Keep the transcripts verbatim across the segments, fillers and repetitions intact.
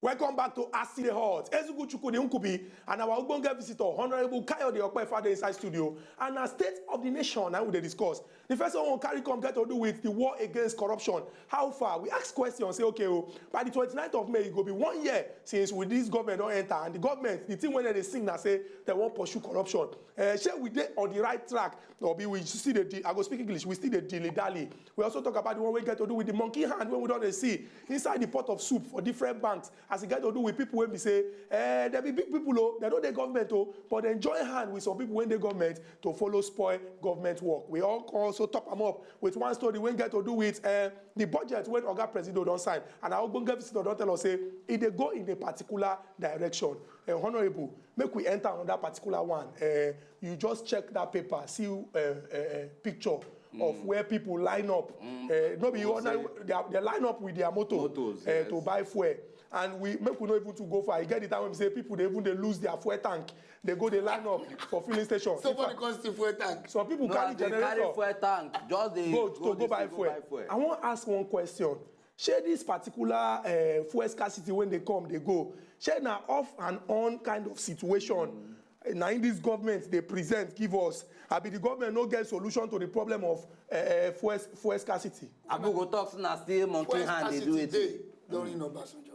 Welcome back to Asile Hot. Ezugu Chukwudi Nkubi and our ogbonge visitor, Honorable Kayode Okpefa, dey inside studio. And na state of the nation na we dey discuss. The first one we carry come get to do with the war against corruption. How far? We ask questions, say, okay, oh, by the twenty-ninth of May, e go be one year since with this government don enter, and the government, the thing wey dem dey sing na say dem wan pursue corruption. Uh, shey we dey on the right track? Or be we still dey di-, I go speak English, we still dey dilly-dally. We also talk about the one wey get to do with the monkey hand wey we don dey see inside the pot of soup for different banks, as e get to do with people wey be say, eh, dem be big people o, dem no dey government o, but dem join hand with some people wey dey government to follow spoil government work. We all also top am up with one story wey get to do with, eh, the budget wey Oga Presido don sign, and our ogbonge visitor don tell us say e dey go in a particular direction. Eh, Honourable, make we enter on that particular one. Eh, you just check that paper, see, eh, eh, eh, picture of where people line up. Eh, no be ordinary, they, are- they line up with their motor, Motos, eh, yes. to buy fuel. And we make we no even too go far. E get the time when we say people dey even dey lose their fuel tank. They go dey line up for filling station. In Somebody fact, come steal fuel tank. some people No, carry as they carry generator fuel tank, just dey go to go this buy thing, fuel. I wan ask one question. Shey this particular, eh, fuel scarcity wey dey come dey go, shey na off and on kind of situation na in this government dey present give us? Abi the government no get solution to the problem of, eh, eh, fuel, fuel scarcity? Abu go talk say na still monkey Fuel hand dey do scarcity it. Dey during Obasanjo.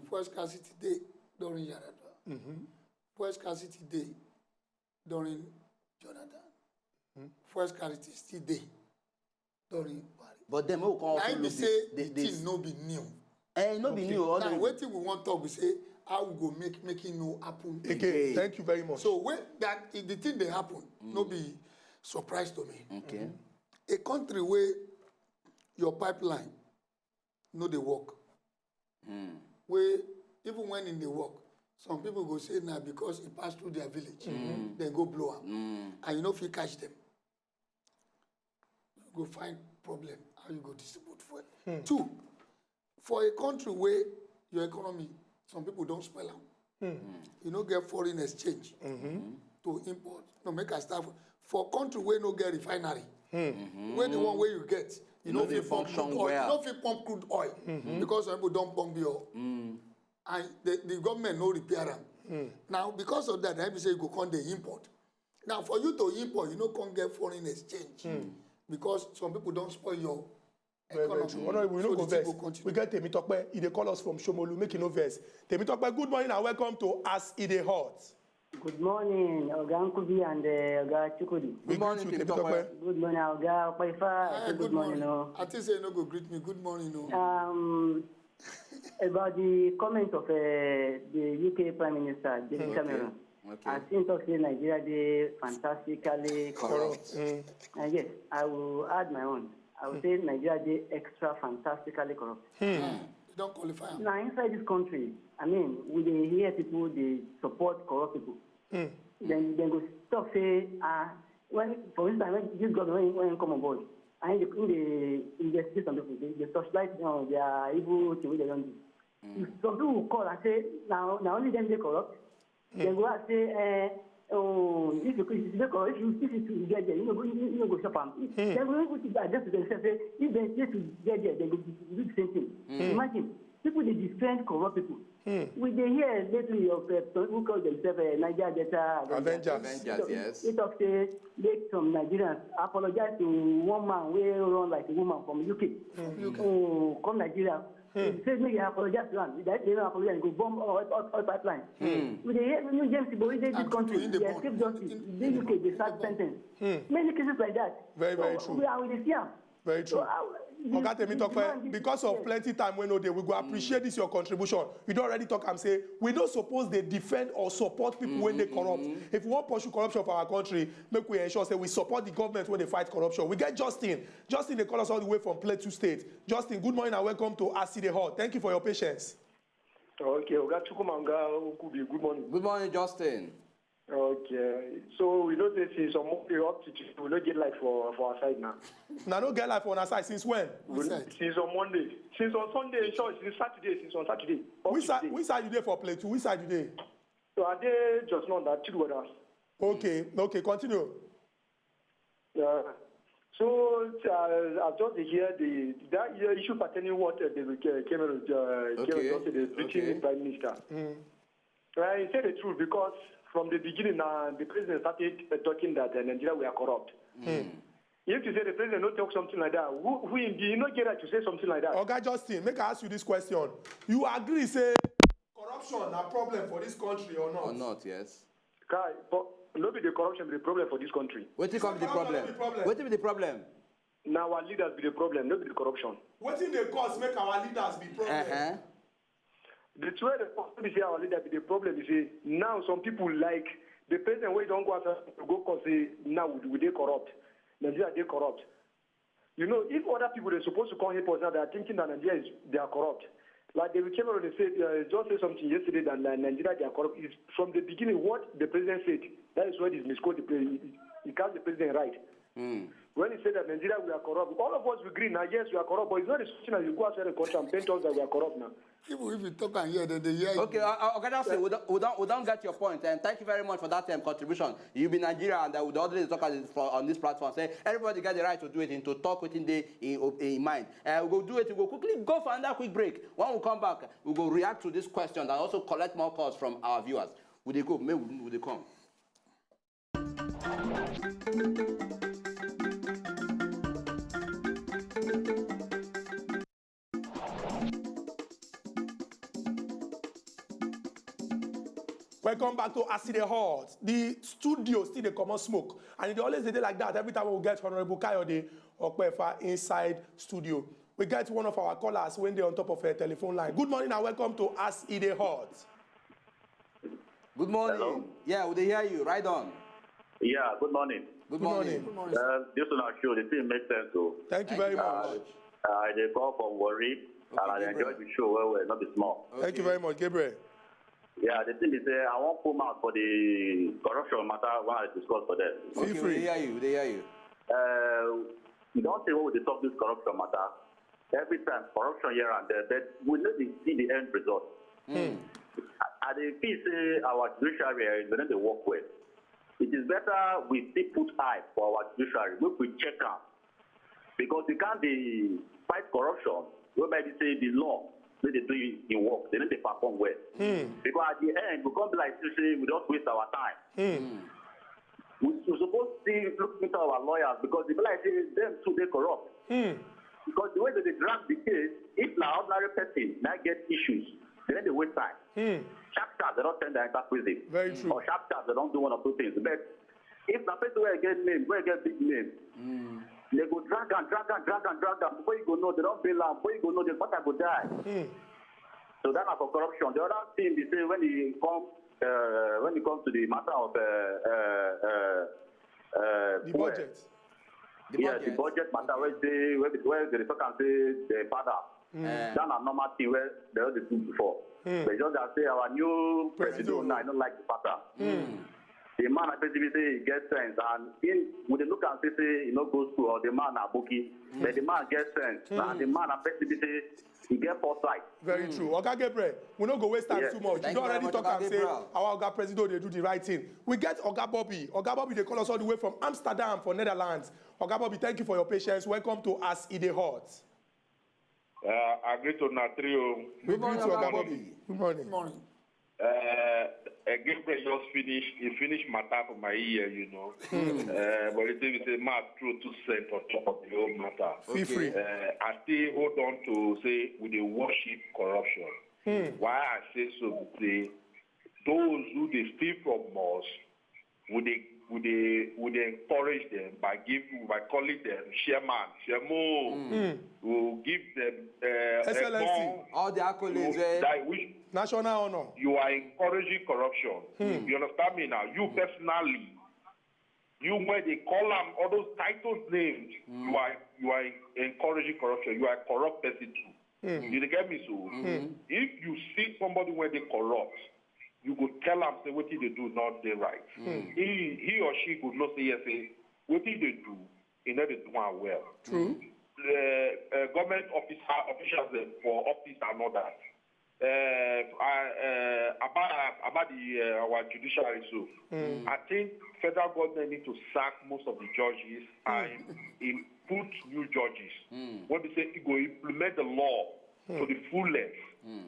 Fuel scarcity dey during Yar'Adua. Fuel scarcity dey during Jonathan. Fuel scarcity still dey during Buhari. But dem wey come Na also im be look say the, the the, thing no be new. Eh, no be new. All Now the wetin we wan talk be say how we go make make e no happen Again, thank you very much. So when that if the thing dey happen, no be surprise to me. Okay. A country wey your pipeline no dey work, wey even when e dey work, some people go say na because e pass through their village, dem go blow am, and you no fit catch them. You go find problem how you go distribute fuel. Two, for a country wey your economy, some people don spoil am. You no get foreign exchange to import. No, make I start for, for country wey no get refinery. Wey the one wey you get, you No no dey fit pump function crude oil. You well. No fit pump crude oil because some people don pump your and the, the government no repair am. Now because of that, I be say you go come dey import. Now for you to import, you no come get foreign exchange because some people don spoil your Very, very economy. True. Honourable, we no So go the thing vex. Go continue. We get Temitope. E dey call us from Shomolu. Make e no vex. Temitope, good morning and welcome to As E Dey Hot. Good morning, Oga Nkubi and uh, Oga Chukwudi. We Good morning, greet you, Temitope. Temitope. Good morning, Oga Okpefa. Ah, Good, morning. Oh. I think say you no go greet me. Good morning, no. Um, about the comment of uh, the U K Prime Minister David Okay. Cameron, Okay. I think talk say Nigeria dey fantastically corrupt. Mm. And yes, I will add my own. I will say Nigeria dey extra fantastically corrupt. You don qualify am. Now inside this country, I mean, we dey hear people dey support corrupt people. Then dem go talk say, ah, when, for instance, when this government when when come on board, and they come dey investigate some people, they dey torchlight um, their evil thing wey dem don do. Some people will call and say na na only dem dey corrupt. Dem go ask say, eh, oh, if you if you dey corrupt, if you if you get there, you no go you no go shop am. Dem go even address to themselves say if dem dey to get there, dem go do the same thing. Imagine, people dey defend corrupt people. We dey hear lately of uh, some people call themselves uh, Niger Delta Avengers. Avengers, yes. They talk say make some Nigerians apologize to one man wey run like a woman from U K. Oh, come Nigeria. He say make he apologize to am. That they no apologize, go bomb all, all, all pipeline. We dey hear new James Igbo wey dey this And country. in the They bond. escape justice. In Dey the U K, bond. dey serve sentence. Many cases like that. Very, very So, true. We are we dey see am. Very true. So, how- Oga Temitope, demand- because of yes. Plenty time wey no dey, we go appreciate this your contribution. You don already talk am say we no suppose dey defend or support people wey dey corrupt. If we wan pursue corruption for our country, make we ensure say we support the government wey dey fight corruption. We get Justin. Justin dey call us all the way from Plateau State. Justin, good morning and welcome to As E Dey Hot. Thank you for your patience. Okay, Oga Chukwuma, Oga Okubi, good morning. Good morning, Justin. Okay, so we know say since on Monday up to today, we no get light for for our side now. Una no get light for una side since when? Which side? Since on Monday, since on Sunday, in short, since Saturday, since on Saturday. Up Which to side? today. Which side you dey for Plateau? Which side you dey? So I dey just now that chill weather. Okay, okay, continue. Yeah. So uh, I just dey hear the that uh, issue pertaining what uh, David uh, Cameron uh, Cameron Okay, just said, the okay. British Prime Minister. Mm. Uh, he said the truth because from the beginning, uh, the president started uh, talking that uh, Nigeria were corrupt. If you say the president no talk something like that, who who him be? He no get right to say something like that. Oga Justin, make I ask you this question. You agree say corruption na problem for this country or not? Or not, yes. Kai, but no be the corruption be the problem for this country. Wetin come be the Corruption problem? no be problem. Wetin be the problem? Now our leaders be the problem, no be the corruption. Wetin dey cause make our leaders be problem? Uh-huh. The two the problem is say our leader be the problem is say now some people like the president wey don go outside to go cause say now we, we dey corrupt, Nigeria dey corrupt. You know, if other people are supposed to come help us now, they are thinking that Nigeria is they are corrupt. Like David Cameron they said, uh, just say something yesterday that uh, Nigeria they are corrupt. It's from the beginning what the president said. That is what is misquote the president. He cast the president right. When he said that Nigeria we are corrupt, all of us we agree now. Yes, we are corrupt, but it's not a situation that you go outside the country and paint us that we are corrupt now. Even if you talk and hear, then they hear you. Okay, uh, uh, okay, that's it. We don't, we, don't, we don't get your point. And thank you very much for that um, contribution. You be Nigeria, and uh, we always talk on this, for, on this platform. Say everybody get the right to do it and to talk within the in, in mind. Uh, we go do it. We go quickly go for another quick break. When we come back, we go react to this question and also collect more calls from our viewers. We dey go, may we, we dey come. Welcome back to As E Dey Hot. The studio still dey comot smoke, and e dey always dey like that every time we get Honorable Kayode Okpefa inside studio. We get one of our callers wey dey on top of a telephone line. Good morning and welcome to As E Dey Hot. Good morning. Hello? Yeah, we dey hear you. Right on. Yeah, good morning. Good Good morning. morning. Uh, this is our show. The thing makes sense, though. Thank you very much. Uh, they call from Warri, and I Okay, enjoy Gabriel. The show well, well, not be small. Thank you very much, Gabriel. Yeah, the thing is, uh, I won't come out for the corruption matter when I discuss for them. Feel Okay, free. We dey hear you. We dey hear you. Uh, we don't say what we dey talk this corruption matter. Every time, corruption here and there, but we no dey see the end result. I, I dey feel say our judiciary eh, they no dey work well. It is better we still put eye for our judiciary, make we check am. Because we can't dey fight corruption, whereby they say the law, they dey do im work, they no dey perform well. Because at the end, we come be like say we just waste our time. We, we suppose still look into our lawyers because they be like say them too dey corrupt. Because the way they dey drag the case, if na ordinary person na get issues, they no dey waste time. Sharp sharp, they don send them enter prison. Very true. Or sharp sharp, they don do one or two things. But if na person wey get name, wey get big name, they go drag am, drag am, drag am, drag am. Before you go know, they don bail am. Before you go know, the matter go die. So that na for corruption. The other thing be say when e come, uh, when it comes to the matter of uh, uh, uh, uh, The fuel, budget. The yeah, the budget matter wey dey wey dey wey dey talk am say the father. Eh, That na normal thing wey they don dey do before. But just that say our new Presido. Presido now, I no like the pattern. The man appear to be say he get sense, and him we dey look am say say he no go school, or the man na aboki, but the man get sense, and the man appear to be say he get foresight. Very true. Oga Gabriel, we no go waste time Yes. Too much. Thank You don you very already much, talk Oga am say Gabriel. Our Oga Presido dey do the right thing. We get Oga Bobby. Oga Bobby dey call us all the way from Amsterdam for Netherlands. Oga Bobby, thank you for your patience. Welcome to As E Dey Hot. Uh, I greet una trio. We Good morning, greet you, Oga Oga Bobby. Bobby. Good morning. Morning. Uh, uh, Gabriel just finish. He finished matter for my ear, you know. Uh, but it is a math through two cents on top of the whole matter. Feel free. Uh, I still hold on to say we dey worship corruption. Why I say so be say those who dey steal from us, we dey we dey we dey encourage them by give by calling them chairman, chairman. We will give them uh, Excellency. All the accolades, eh? That which National honor. You are encouraging corruption. You understand me now? You personally, you when they call them all those titles names, you are you are encouraging corruption. You are a corrupt person too. You dey get me so? If you see somebody when they corrupt, you go tell am say wetin dey do not dey right. He he or she go know say yes say wetin dey do e no dey do am well. True. Uh, uh, government officer officials dem for office and all that. Uh, I, uh, about about the uh, our judiciary, so I think federal government need to sack most of the judges and im- put new judges. When we say e go implement the law to the fullest,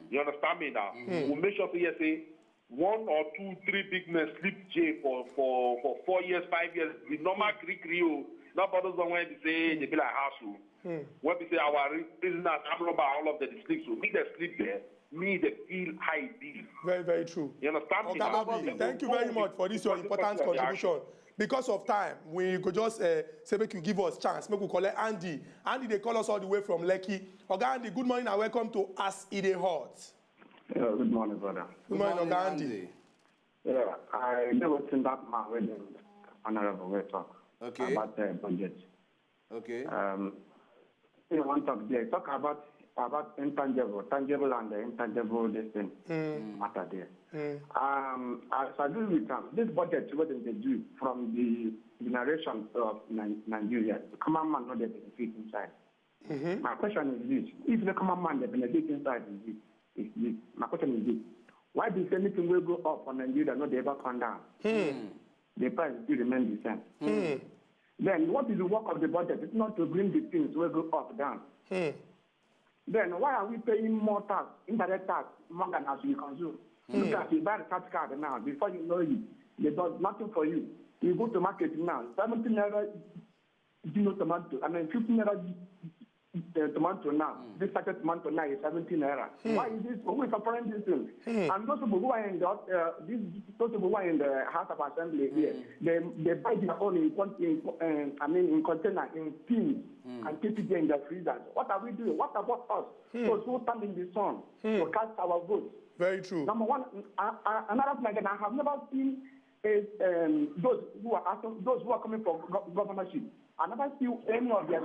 you understand me now? We make sure say yes, say one or two, three big men sleep jail for for for four years, five years. The normal Greek Rio, not about those one when they say they be like house. When we say our prisoners, armed robber, all of them dey sleep, so make them sleep there. Me, they feel high deal. Very, very true. You understand me? Oga Bobby, thank you very much for this your important contribution. Because of time, we go just uh, say make you give us chance, make we collect Andy. Andy, they call us all the way from Lekki. Oga Andy, good morning and welcome to As E Dey Hot. Yeah, good morning, brother. Good morning, Oga Andy. Yeah, I know what's in that man when the honorable will talk Okay. about the budget. Okay. Um, you want to talk there, talk about about intangible, tangible and the intangible this thing matter there. Um, I agree with them. This budget what they do from the generation of Ni- Nigeria, the common man not the benefit inside. My question is this: if the common man the benefit inside is this, is this. My question is this: why does anything will go up for Nigeria not ever come down? The price still remain the same. Then what is the work of the budget? It's not to bring the things will go up down. Then why are we paying more tax, indirect tax, more than as we consume? Look at you buy the tax card now. Before you know it, they do nothing for you. You go to market now, seventeen naira kilo tomato, I mean fifteen naira uh, tomato now. This packet tomato now is seventeen naira. Why is this? Who is supplying this thing? And those people who are in the uh, this, those people who are in the House of Assembly here, they they buy their own in, con- in uh, I mean in container in tins and keep it there in the freezers. What are we doing? What about us? Those who stand in the sun to cast our votes. Very true. Number one, uh, uh, another thing again, I have never seen is um, those who are asking, those who are coming for go- governorship. I never see any of their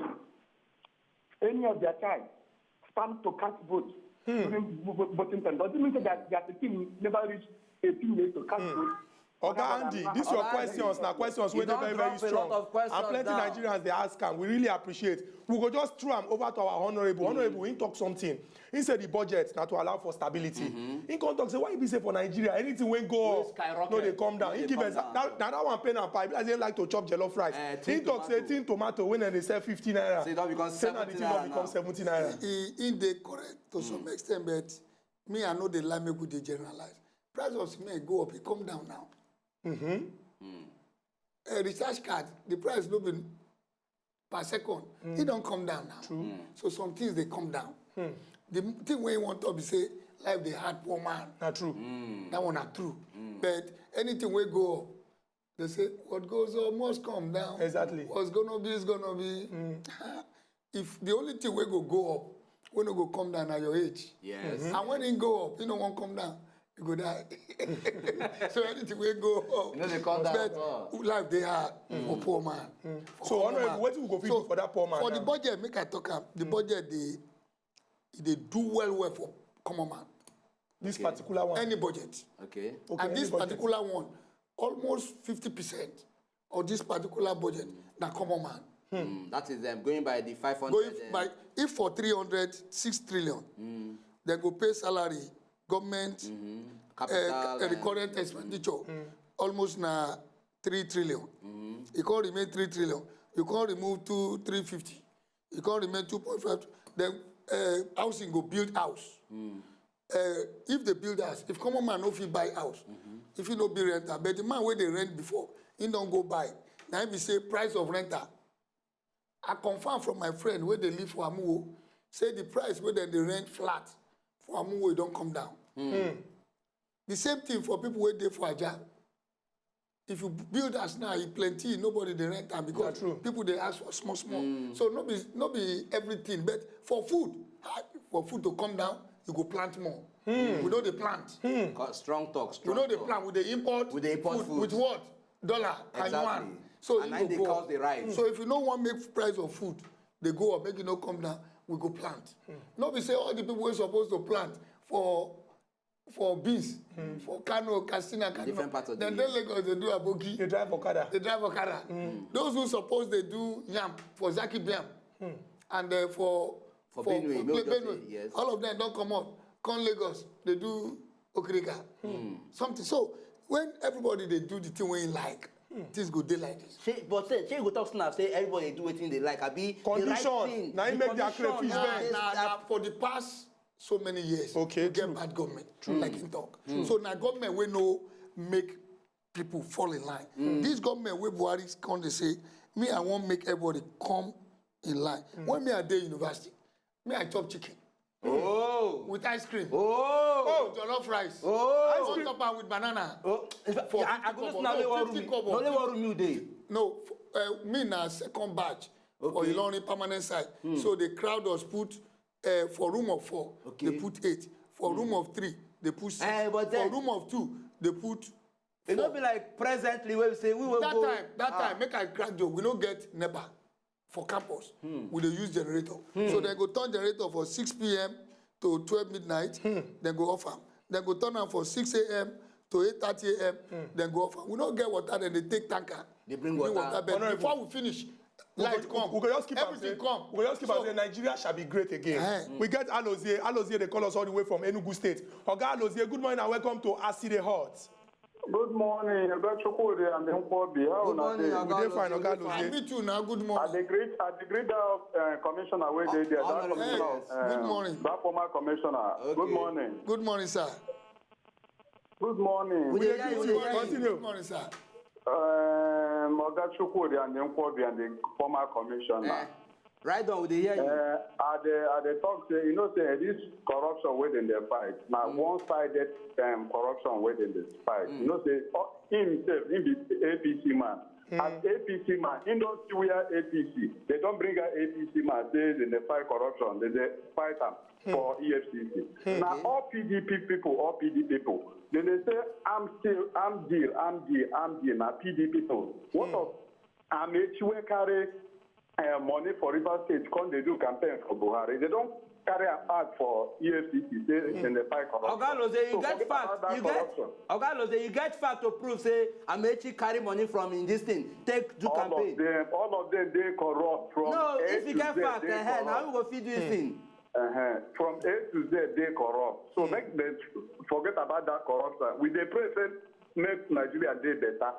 any of their child stand to cast vote during vo- vo- voting time. Does it mean that their team never reach eighteen years to cast vote? Oga Andy, these your questions na questions wey dey very very strong, and plenty Nigerians dey ask am. We really appreciate. We go just throw am over to our honourable. Honourable, he talk something. He say the budget na to allow for stability. He come talk say why e be say for Nigeria anything wey go up no dey come down. He give us that, na that one pain am pa. E be like say he like to chop jollof rice. He talk say tin tomato wey dem dey sell fifty naira, say na the thing don become seventy naira. He he dey correct to some extent, but me I no dey like make we dey generalize. Price of cement go up, e come down now. A recharge card, the price no be per second, e don come down now. So some things dey come down. The thing wey you wan talk be say life dey hard poor man. Na true. That one na true. But anything wey go up, they say what goes up must come down. Exactly. What's gonna be is gonna be. If the only thing wey go go up, wey no go come down na your age. Yes. And when e go up, e no wan come down, you go die. So anything wey go up, You know they come down but at all. Life dey hard for poor man. For So common honourable, man. Wetin we go fit So, do for that poor man For the now? Budget, make I talk am. The budget dey e dey do well well for common man. This particular one. Any budget. Okay. Okay, And this any budget. Particular one, almost fifty percent of this particular budget na common man. Mm, that is um, going by the five hundred. Going um, by if for three hundred, six trillion, they go pay salary, government, Capital, uh, um, recurrent expenditure, almost na three trillion. E come remain three trillion. You come remove two three fifty. E come remain two point five. Then uh, housing go build house. Uh, if they build house, if common man no fit buy house, if he no be renter, but the man wey dey rent before, he don go buy. Na him be say price of renter. I confirm from my friend wey dey live for Amuwo, say the price wey dem dey rent flat for Amuwo e don come down. The same thing for people wey dey for Ajah. If you build house now, e plenty, nobody dey rent am because Na true. People dey ask for small small. So no be no be everything, but for food, ah, for food to come down, you go plant more. We no dey plant. Co- Strong talk. We Strong no dey talk. Plant. We dey import. We dey import food. With what? Dollar and Exactly. yuan. So And e na im dey go cause up. the rise. So if you no wan make price of food dey go up, make e no come down, we go plant. No be say all the people wey suppose to plant for for beans, for Kano, Katsina, Kano, Different parts of the dem dey Lagos dey do aboki. They drive okada. They drive okada. Those who suppose dey do yam for Zaki Biam and uh, for For Benue, no, just say yes. All of them don comot. come Lagos, they do okrika. Something. So when everybody they do the thing wey e like, things go dey like this. Shey but say shey you go talk say na say everybody dey do wetin dey like abi the right Condition, thing na im the make their condition crayfish na bend. Na, na, na for the past so many years, Okay, we get true. Bad government, like him talk. So na government wey no make people fall in line. This government wey Buhari come dey say, me I wan make everybody come in line. When me I dey university, me I chop chicken oh with ice cream, oh with jollof rice, oh I wan top am with banana. oh in fact For I I go fifty know say na only kobo, one room fifty you kobo, na only fifty one room you dey. No, f- uh, me na second batch for Okay. Ilorin permanent site. So they crowd us put uh, for room of four, Okay. they put eight. For room of three, they put six. Eh, but then- For room of two, they put E no four. Be like presently wey we say we wey That go time, that ah, time, make I crack joke. We no get nepa for campus. We dey use generator. So they go turn generator for six p m to twelve midnight. Then go off am. Then go turn am for six a m to eight thirty a m. Then go off am. We no get water. Then they take tanker. They bring We water. But Honorable. Before we finish, We light go, come. we go just keep am Everything say, come. We go just keep am So- say Nigeria shall be great again. Eh. We get Alozie. Alozie dey call us all the way from Enugu State. Oga Alozie, good morning and welcome to Aside Hot. Good morning, Oga Chukwudi and Nkwobi. How Good una morning, dey? Oga We dey fine, Alozie, Oga we dey I fine. Alozie. meet you now. Good I morning. dey greet, I dey greet that uh, commissioner wey dey there. That Honorable, commissioner, yes. uh, Good morning. That former commissioner. Okay. Good morning. Good morning, sir. Good morning. We We dey dey hear you, greet we you. dey hear you. Continue. Good morning, sir. Um, Oga Chukwudi and Nkwobi and the former commissioner. Eh, right on, we dey hear you. Uh, I dey I dey talk say you know say this corruption wey dem dey fight na one-sided um, corruption wey dem dey fight. You know say uh, him himself him be A P C man. As A P C man, him don see where A P C. They don bring out A P C man say dem dey fight corruption. Dem dey fight am for E F C C. Na all P D P people, all P D P people. Dem dey say arm still, arm deal, arm deal, arm deal. Na P D P people. What of Amaechi wey carry uh, money for Rivers State come dey do campaign for Buhari? They don carry am out for E F C C say dem dey fight corruption. Oga Alozie, you So get forget about fact. that You get corruption. Oga Alozie, you get fact to prove say Amaechi carry money from in this thing take do All campaign. Of them, all of them dey corrupt from No, A if to you get Z. Fact, Dey eh, eh, na corrupt. Who go fit do this thing? Uh-huh. From A to Z dey corrupt. So make dem forget about that corruption. We dey pray say make Nigeria dey better.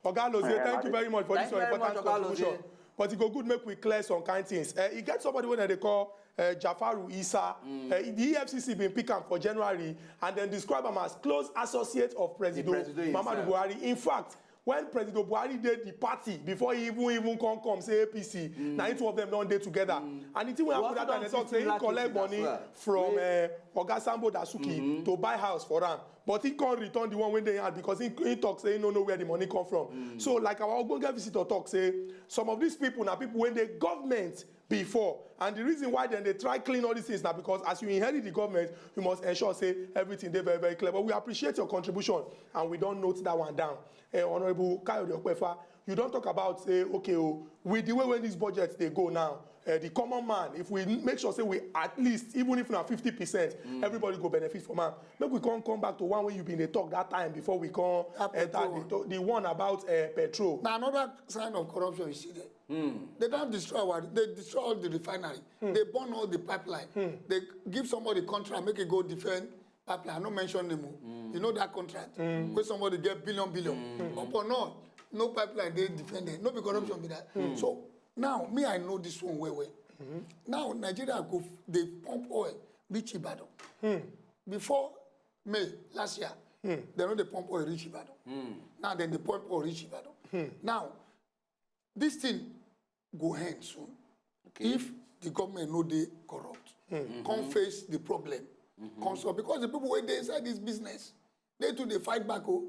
Oga Alozie, Eh, thank you I- very much for this Thank you your very important much, Oga contribution. Alozie. But e go good make we clear some kind things. Uh, e get somebody wey dem dey call uh, Jafaru Isa. Uh, the E F C C bin pick am for January and dem describe am as close associate of Presido Presido Muhammadu himself. Buhari. In fact, when Presido Buhari dey the party before he even even come come say A P C, na him two of them don dey together. And the thing wey We happen also that time don dem talk see say he similar collect cases as money well. from Wey- uh, Oga Sambo Dasuki to buy house for am. But he come return the one wey dey hand because he, he talk say he no know where the money come from. So like our ogbonge visitor talk say some of these people na people wey dey government before and the reason why dem dey try clean all these things na because as you inherit the government you must ensure say everything dey very very clear but we appreciate your contribution and we don note that one down. Eh, Honourable Kayode Okpefa, you don talk about say okay o with the way wey this budget dey go now uh, the common man if we make sure say we at least even if na fifty percent everybody go benefit from am make we come come back to one wey you bin dey talk that time before we come That enter petrol the, one. to- the one about uh, petrol. Na another sign of corruption you see there. They don destroy our, they destroy all the refinery. They burn all the pipeline. They give somebody contract make e go defend pipeline. I no mention name o. You know that contract wey somebody get billion billion. Upon all, no pipeline dey defended. No be corruption be that. So now me I know this one well well. Now Nigeria go f- dey pump oil reach Ibadan. Before May last year, dem no dey pump oil reach Ibadan. Now dem dey pump oil reach Ibadan. Now this thing go end soon if the government no dey corrupt, come face the problem, come solve because the people wey dey inside this business dey too dey fight back o.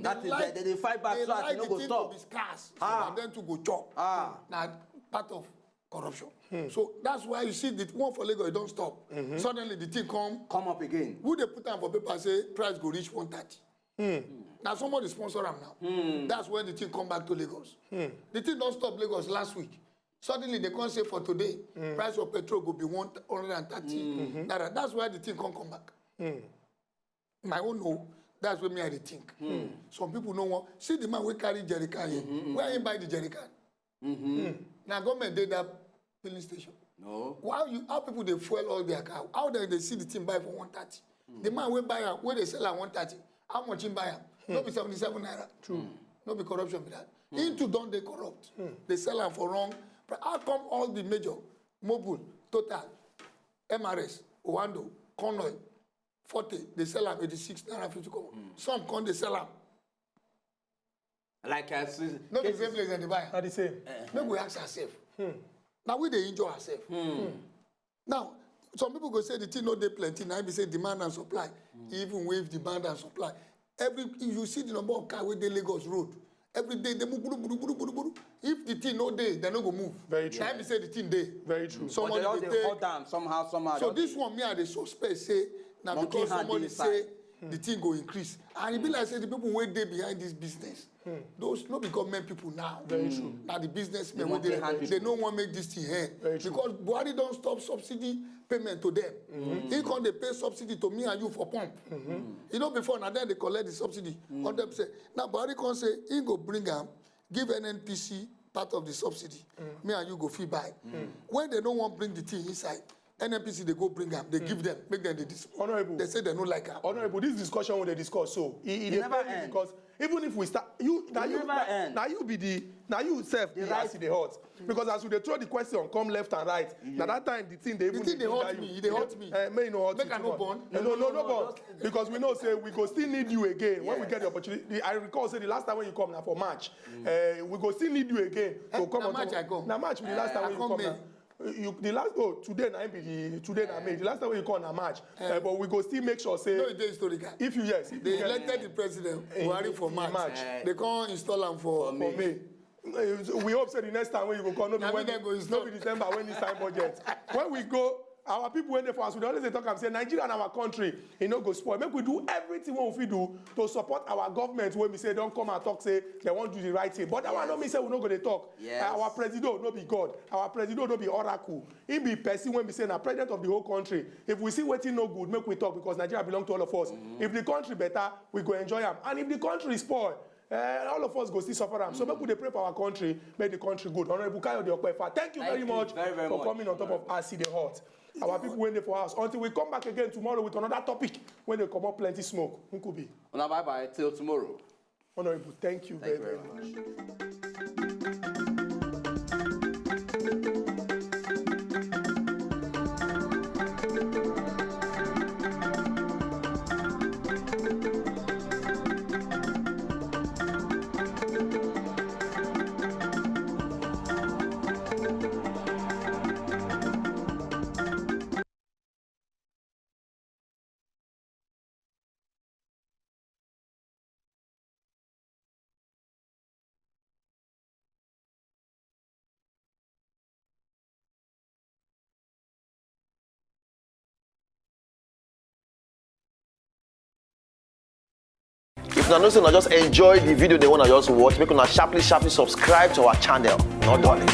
That is like, they dey fight back They so as like e no the go thing stop. To be scarce, Ah. so na dem too go chop. Ah. Na part of corruption. So that's why you see the one for Lagos don stop. Suddenly the thing come Come up again. Who dey put am for paper say price go reach one thirty? Na somebody sponsor am now. That's when the thing come back to Lagos. The thing don stop Lagos last week. Suddenly they come say for today, price of petrol go be one hundred and thirty naira. That's why the thing come come back. My own no, that's what me I dey think. Some people no want see the man wey carry jerrycan here. Where he buy the jerrycan? Na government dey that filling station. No. Why you how people dey fuel all their car? How dem dey see the thing buy for one thirty? The man wey buy am, wey dey sell am one thirty, how much him buy am? No be seventy-seven naira. True. No be corruption be that. Him too don dey corrupt. Dey sell am for wrong. But how come all the major, Mobil, Total, M R S, Owando, Conoil, Forte, dey sell am eighty-six naira fifty kobo. Some come dey sell am. Like I see. No be the same place dem dey buy am. Na the same. Make we ask ourselves. Na we dey injure ourselves. Now, some people go say the thing no dey plenty. Na im be say demand and supply. Even with demand and supply, every if you see the number of car wey dey Lagos road, every day they move buru buru buru buru buru. If the thing no dey, they no go move. Very true. Na im be say the thing dey. Very true. But Someone they all dey dey take. Hold am somehow, somehow. So Just this dey- one, me I dey suspect say na Monkey because hand dey somebody inside. Say the thing go increase, and e be like say the people wey dey behind this business, those no be government people now. Very true. Na the businessmen The wey dey monkey hand they people. No wan make this thing end. Very true. Because Buhari don stop subsidy payment to them. He come dey pay subsidy to me and you for pump. You know before na then they collect the subsidy hundred percent. Now Buhari come say he go bring am give N N P C part of the subsidy. Me and you go fit buy. When they no wan bring the thing inside, N N P C dey go bring am, they give them, make them dey dispose. Honourable. They say they no like am. Honourable, this discussion wey dey discuss so e e dey never pain me end. Because even if we start, you na E you never na, end. Na you be the na you sef dey right- As e dey hot. Because as we dey throw the question come left and right, na that time the thing dey even thing dey hurt ginger me, you. E dey hurt me. Eh, make e no hurt Make you I too no much. Born. Eh, no, no, no born. Because we know say we go still need you again when we Yes. Get the opportunity. I recall say the last time when you come na for March. Eh, we go still need you again to come Na on March top. I come. Na March be the last time I when you come come May. na. You, the last oh today na im be the today na May. The last time when you come na March. Eh, but we go still make sure say No, e dey historical. If you yes, if They you get- elected the president In- Buhari for in March. March. They come install am for For May. Eh, we hope say the next time when you go come, no be Na when me dem go no install. Be December when he sign budget. When we go, our people wey dey for us, we dey always dey talk am say Nigeria na our country, e no go spoil. Make we do everything wey we fit do to support our government wey be say don come and talk say they wan do the right thing. But that one no mean say we no go dey talk. Yes. Our presido no be God. Our presido no be oracle. He be person wey be say na president of the whole country. If we see wetin no good, make we talk because Nigeria belong to all of us. If the country better, we go enjoy am. And if the country spoil, eh, all of us go still suffer am. So make we dey pray for our country, make the country good. Honourable Kayode Okpefa, thank you Thank very you much very, very for much. Coming on top of As E Dey Hot. Our people wey dey for house. Until we come back again tomorrow with another topic wey dey comot plenty smoke. Nkubi. Una bye bye till tomorrow. Honourable, thank you Thank very, you very very much. much. If una know say una just enjoy the video, they wanna just watch, make una sharply sharply subscribe to our channel. No darling.